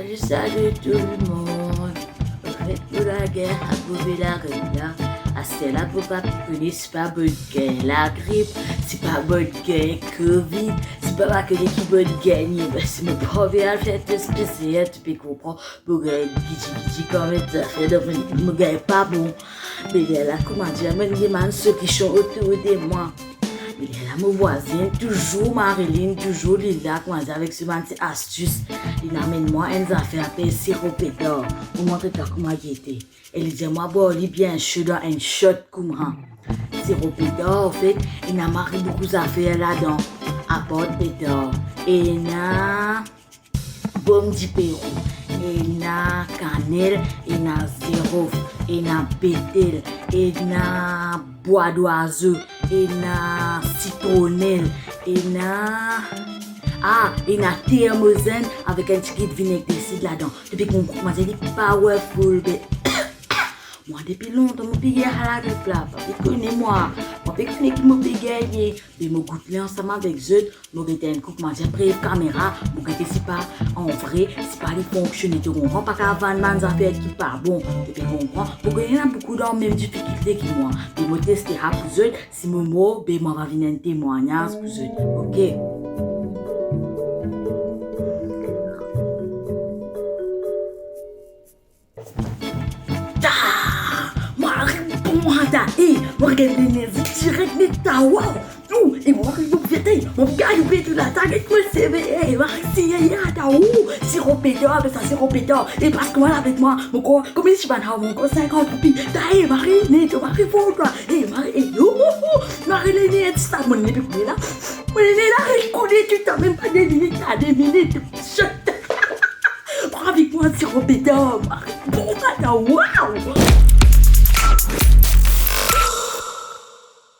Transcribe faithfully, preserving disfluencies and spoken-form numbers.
Salut, salut tout le monde. Ofet, pou lager, a gouve lareg la, aster la pou pa kone si pa bann gagn lagrip, si pa bann gagn covid, si pa pa kone ki bann gagne. Be, si mo pa anvi al fer tes PCR, to pe konpran, mo gagn gigi gigi kouma zafer dan mo, mo gagn pa bon. Me lerla, koumadir, mo demann solision otour de mwa. Me lerla mo vwazinn, touzour Marilyn, touzour li la, koumadir, avek so bann ti astis, li amenn mwa enn zafer apel siro pedar. Mo montre twa kouma li ete. E li dir mwa bwar li bien so dan enn shot kouma. Siro pedar, anfet, ena mari boukou zafer ladan, apar pedar. Ena bom di Perou, ena kanel, ena zirof, ena betel, ena bwa dwazo, ena sitronel, ena, ah, ena termozenn avek enn tigit vineg de sid ladan. To pe konpran, koumadir, li powerful, be. Mwa, depi lontan mo pe gagn sa lagrip la, pa pe kone mwa. Mo pa pe kone ki mo pe gagne. Be mo gout li ansam avek zot, mo gete enn kou, koumadir, pre kamera, mo gete si pa an vre, si pa li fonksione, to konpran, pa kav vann bann zafer ki pa bon, to pe konpran. Mo kone ena boukou dan mem difikilte ki mwa. Be mo teste sa pou zot, si mo mor, be mo ava vinn enn temwagnaz pou zot. Ok. Ta! Mari bon ata, e, mo gagn lenerzi direk net ta, waw! Ou, e mo mari pou vete, mo gagn pe tou la, ta, get mo seve, e, mari, si, ya, ya, ta, ou, siro pedar, be sa siro pedar, e pas kouma avek mwa, mo kor, konbien ti bann sa, mo kor sinkant roupi, ta, e, mari, ne, to mari pou twa, e, mari, e, ou, ou, ou, mari, lenerzi sa, mo ne pe koule la, mo ne la, e, koule tou ta, mem pa de minit, ta, de minit, shot. Pran avek mwa siro pedar, bon, ata, waw!